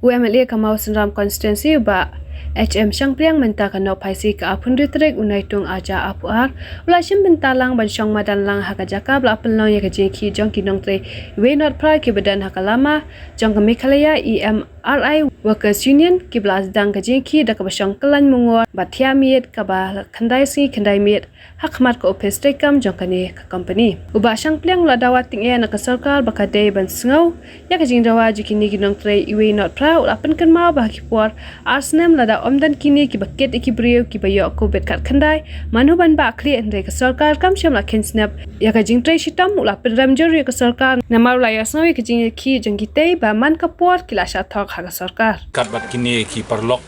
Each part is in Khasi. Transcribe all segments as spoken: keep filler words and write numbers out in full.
U M L A ka Mawsynram constituency u Bah H M Shangpliang mynta ka nohphaisi ka arphew hynriew tarik u Naitung arhajar arphew ar u la shim bynta lang ban shong madan lang ha ka jaka ba la pynlong ïa ka jingïakhih jong ki nongtrei iwei not phra kiba don ha ka lama jong ka Meghalaya E M R I Workers Union kiba la sdang ka jingïakhih da kaba shong kyllain mungor bad thiah miet kaba la khyndai sngi khyndai miet ha khmat ka ophis treikam jong kane ka kompani. U Bah Shangpliang u la dawa tyngeh na ka sorkar ba ka dei ban sngew ïa ka jingdawa jong kine ki nongtrei iwei not phra, u la pynkynmaw ba ha ki por ar snem lada ym don kine kiba kit ïa ki briew kiba ïoh covid khatkhyndai, mano ban bah khlieh, hynrei ka sorkar kam shym la kheiñ snep ïa ka jingtrei shitom. U la pynrem jur ïa ka sorkar namar u la ïohsngew ïa ka jingïakhih jong kitei ba man ka por ki la shah thok ha ka sorkar. Kat bad kine ki paralok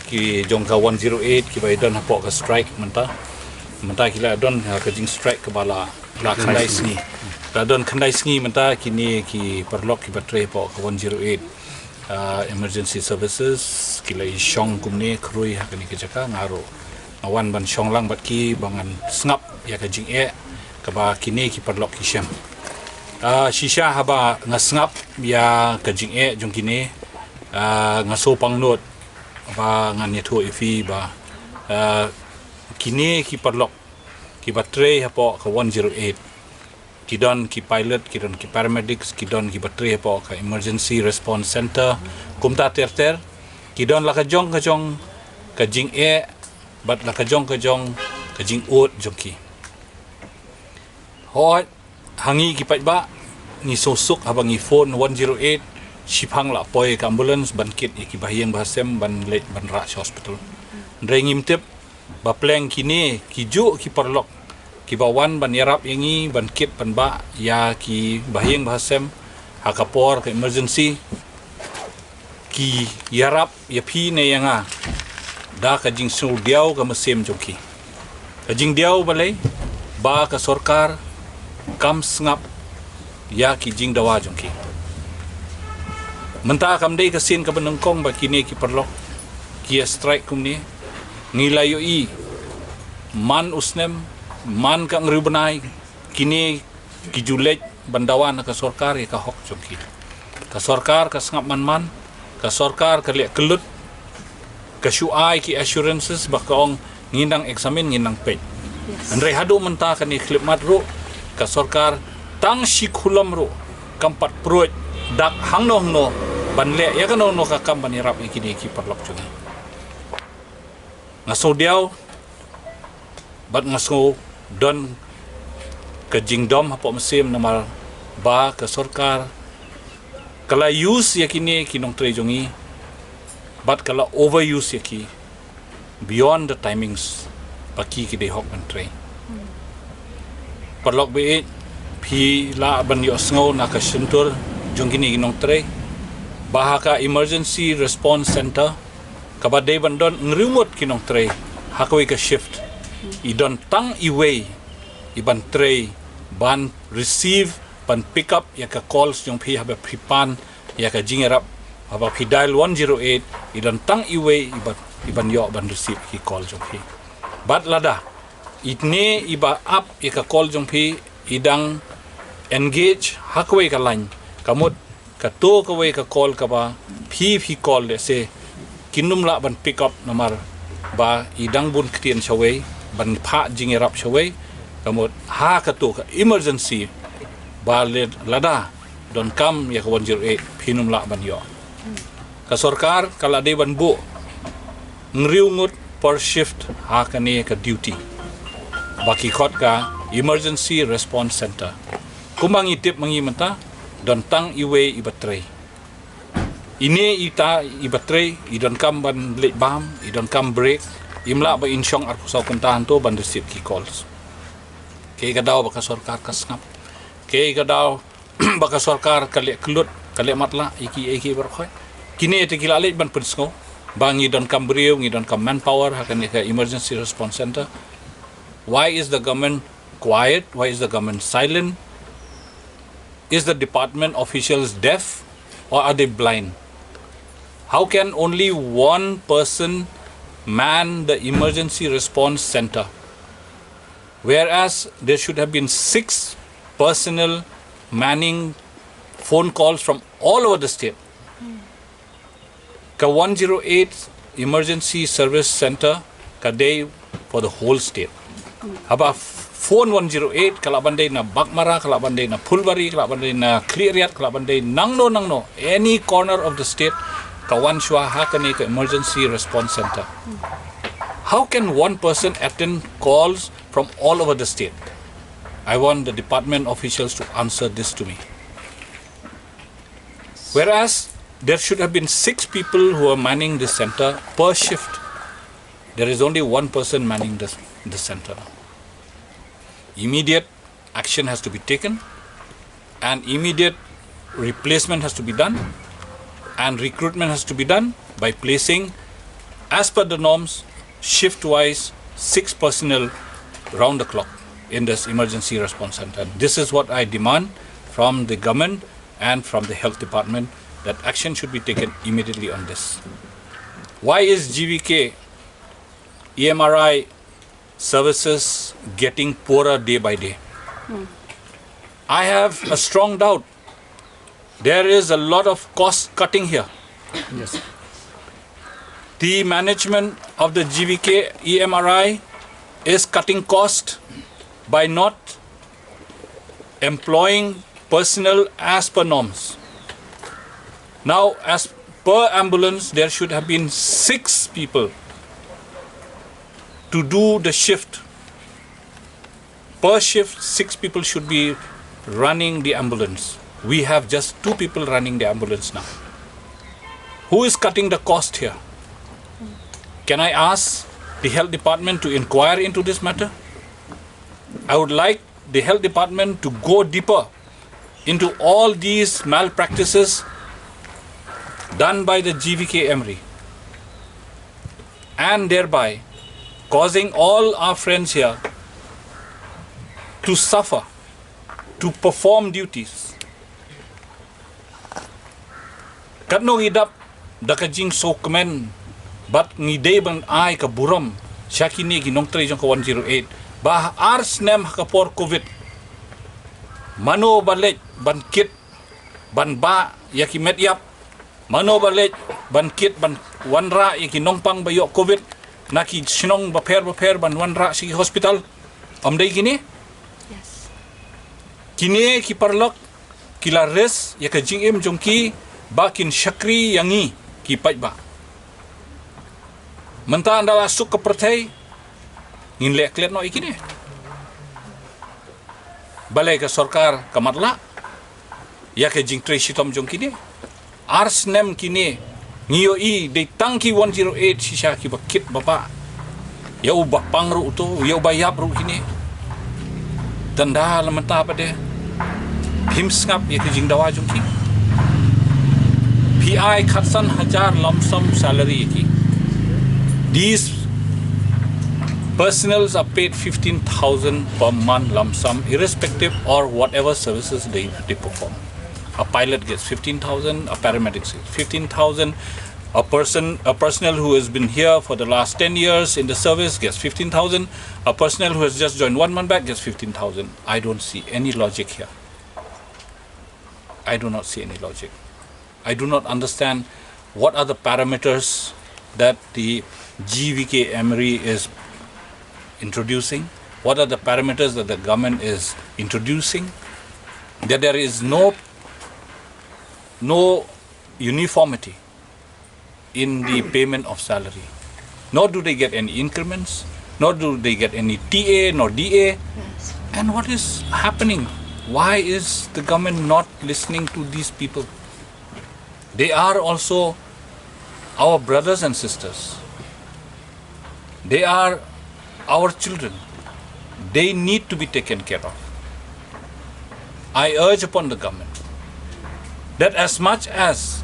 ki jong ka one zero eight kiba ïadon hapoh ka strike mynta. Mynta ki la don ha ka jing strike kaba la, la khyndai sngi. La don khyndai sngi mynta kine ki paralok kiba trei hapoh ka one zero eight, ah, emergency services, ki la ïashong kumne khrui ha kane ka jaka. Nga ruh nga wan ban shong lang bad ki ba ngan sngap ïa ka jingeh kaba kine ki paralok ki shem. Ah, shisha haba nga sngap ïa ka jingeh jong kine, ah, nga sngewpang lut ba ngan ïathuh ïa phi ba, ah, kine ki paralok kiba trei hapoh ka one zero eight, ki don ki pilot, ki don ki paramedics, ki don kiba trei hapoh ka emergency response center, kumta ter ter, ki don la ka jong ka jong ka jingeh bad la ka jong ka jong ka jingud jong ki. Hooid, ha ngi ki paidbah ngi sngewsuk haba ngi phone one zero eight, shiphang la poi ka ambulance ban kit ïa ki bahaïing bahasem ban leit ban rah sha hospital. Hynrei ngim tip ba pleng kine kijuh ki paralok kiba wan ban ïarap ïa ngi ban kit ban bah ïa ki bahaïing bahasem ha ka por ka emergency, ki ïarap ïa phi ne ïa nga da ka jingsngewdiaw ka mynsiem jong ki. Ka jingdiaw balei? Ba ka sorkar kam sngap ïa ki jingdawa jong ki. Mynta kam dei ka sien kaba nyngkong ba kine ki paralok ki ïa strike kumne. Ngi la ïohi man u snem, man ka hynriew bnai, kine ki ju leit ban dawa na ka sorkar ïa ka hok jong ki. Ka sorkar ka sngap man man, ka sorkar ka leh kyllut, ka shu ai ki assurances ba ka ong ngin dang examine, ngin dang peit. Hynrei haduh mynta kane khyllipmat ruh ka sorkar tang shi khulom ruh kam pat pruid dak hangno hangno ban leh ïa kano kano ka kam ban ïarap ïa kine ki paralok jong ngi. Nga sngewdiaw bad nga sngew don ka jingdom hapoh mynsiem namar ba ka sorkar ka la use ïa kine ki nongtrei jong ngi bad ka la overuse ïa ki beyond the timings ba ki ki dei hok ban trei. Paralok baieit, phi lah ban ïohsngew na ka shyntur jong kine ki nongtrei ba ha ka emergency response center kaba dei ban don hynriew ngut ki nongtrei ha kawei ka shift, i don tang iwei i ban trei ban receive ban pick up ïa ka calls jong phi haba phi pan ïa ka jingïarap, haba phi dial one zero eight i don tang iwei i ban, i ban ïoh ban receive ki call jong phi. Bad lada ine i ba ap ïa ka call jong phi i dang engage ha kawei ka line, ka mut kato kawei ka call kaba phi phi call lehse kin ym lah ban pick up namar ba i dang bun ktien shawei ban phah jingïarap shawei, ka mut ha kato ka emergency ba lada donkam ïa ka one zero eight phin ym lah ban ïoh. Ka sorkar ka la dei ban buh hynriew ngut per shift ha kane ka duty ba ki khot ka emergency response center. Kumba ngi tip ma ngi mynta don tang iwei i ba trei. Ine ita i ba trei i donkam ban leit bam, i donkam break, im lah ba in shong arphew saw kynta hangto ban receive ki calls. Kaei ka daw ba ka sorkar ka sngap? Kaei ka daw ba ka sorkar ka leh kyllut, ka leh matlah ïa ki, ïa ki baroh khoit? Kine te ki la leit ban pynsngew ba ngi donkam briew, ngi donkam manpower ha kane ka emergency response center. Why is the government quiet? Why is the government silent? Is the department officials deaf or are they blind? How can only one person man the emergency response center, whereas there should have been six personnel manning phone calls from all over the state? Ka one zero eight Emergency Service Center ka dei for the whole state. Haba phone one zero eight, ka lah ban dei na Baghmara, ka lah ban dei na Phulbari, ka lah ban dei na Khliehriat, ka lah ban dei nangno nangno, any corner of the state, ka wan shuwa ha kane ka Emergency Response Center. How can one person attend calls from all over the state? I want the department officials to answer this to me. Whereas there should have been six people who are manning this center per shift. There is only one person manning this, this center. Immediate action has to be taken, and immediate replacement has to be done, and recruitment has to be done by placing, as per the norms, shift wise, six personnel round the clock in this Emergency Response Center. This is what I demand from the government and from the health department, that action should be taken immediately on this. Why is G V K E M R I services getting poorer day by day? I have a strong doubt. There is a lot of cost cutting here. Yes. The management of the G V K E M R I is cutting cost by not employing personnel as per norms. Now, as per ambulance, there should have been six people to do the shift. Per shift, six people should be running the ambulance. We have just two people running the ambulance now. Who is cutting the cost here? Can I ask the health department to inquire into this matter? I would like the health department to go deeper into all these malpractices done by the G V K E M R I, and thereby causing all our friends here to suffer, to perform duties. Katno ngi dap da ka jingsngewkmen, bad ngi dei ban ai ka burom sha kine ki nongtrei jong ka one zero eight, ba ar snem ha ka por covid, mano ba leit ban kit ban bah ïa ki met ïap, mano ba leit ban kit ban wanrah ïa ki nongpang ba ïoh covid na ki shnong bapher bapher ban wanrah sha ki hospital? Ym dei kine? Yes. Kine ki paralok ki la risk ïa ka jingim jong ki ba kin shakri ïa ngi ki paidbah. Mynta ynda la suk ka pyrthei, ngin leh klet noh ïa kine. Balei ka sorkar ka matlah ïa ka jingtrei shitom jong kine? Ar snem kine, ngi ïohi dei tang ki one zero eight shisha kiba kit ba bah. Ïa uba pang ruh uto, ïa uba ïap ruh kine. Tang da la mynta pat de phim sngap ïa ki jingdawa jong ki. Phi ai khatsan hajar lump sum salary ïa ki. These personnels are paid fifteen thousand per month lump sum, irrespective or whatever services they, they perform. A pilot gets fifteen thousand, a paramedic gets fifteen thousand, a person, a personnel who has been here for the last ten years in the service gets fifteen thousand, a personnel who has just joined one month back gets fifteen thousand. I don't see any logic here. I do not see any logic. I do not understand what are the parameters that the G V K M R I is introducing, what are the parameters that the government is introducing, that there is no, no uniformity in the payment of salary. Nor do they get any increments, nor do they get any T A nor D A. And what is happening? Why is the government not listening to these people? They are also our brothers and sisters. They are our children. They need to be taken care of. I urge upon the government that as much as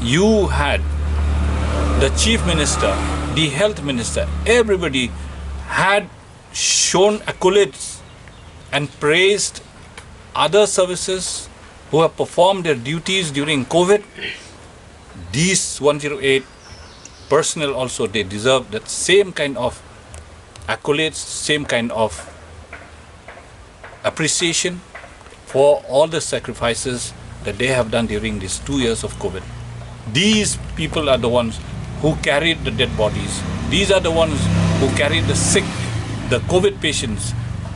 you had, the chief minister, the health minister, everybody had shown accolades and praised other services who have performed their duties during covid, these one zero eight personnel also, they deserve that same kind of accolades, same kind of appreciation for all the sacrifices that they have done during these two years of covid. These people are the ones who carried the dead bodies. These are the ones who carried the sick, the COVID patients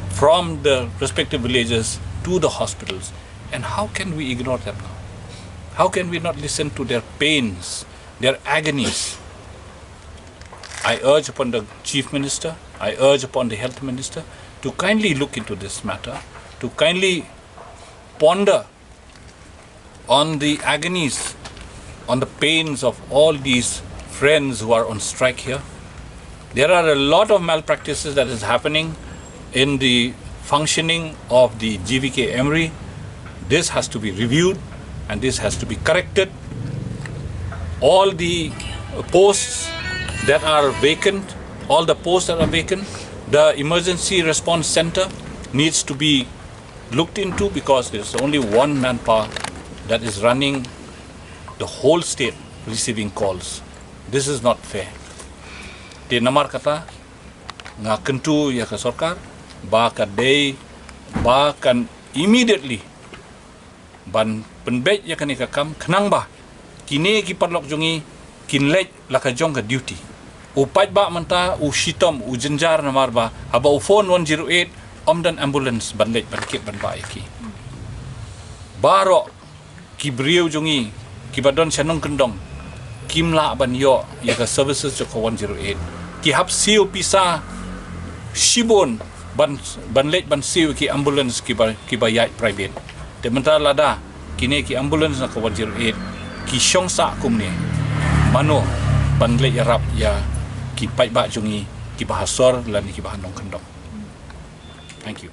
from the respective villages to the hospitals. And how can we ignore them now? How can we not listen to their pains, their agonies? I urge upon the Chief Minister, I urge upon the Health Minister to kindly look into this matter, to kindly ponder on the agonies, on the pains of all these friends who are on strike here. There are a lot of malpractices that is happening in the functioning of the G V K Emmary. This has to be reviewed and this has to be corrected. All the posts that are vacant, all the posts that are vacant, the emergency response center needs to be looked into, because there's only one manpower that is running the whole state receiving calls. This is not fair. Te namar kata nga kyntu ïa ka sorkar ba ka dei ba kan immediately ban pynbeit ïa kane ka kam khnang ba kine ki paralok jong ngi kin leit la ka jong ka duty. U paidbah mynta u shitom, u jynjar namar ba haba u phone one zero eight, ym don ambulance ban leit ban kit ban bah ïa ki. Baroh ki briew jong ngi kiba don sha nongkyndong kim lah ban ïoh ïa ka services jong ka one zero eight. Ki hap siew pisa shibun ban, ban leit ban siew ki ambulance kiba, kiba ïaid private. Te mynta lada kine ki ambulance na ka one zero eight ki shong sah kumne, mano ban leit ïarap ïa ki paidbah jong ngi kiba ha sor lane kiba ha nongkyndong? Thank you.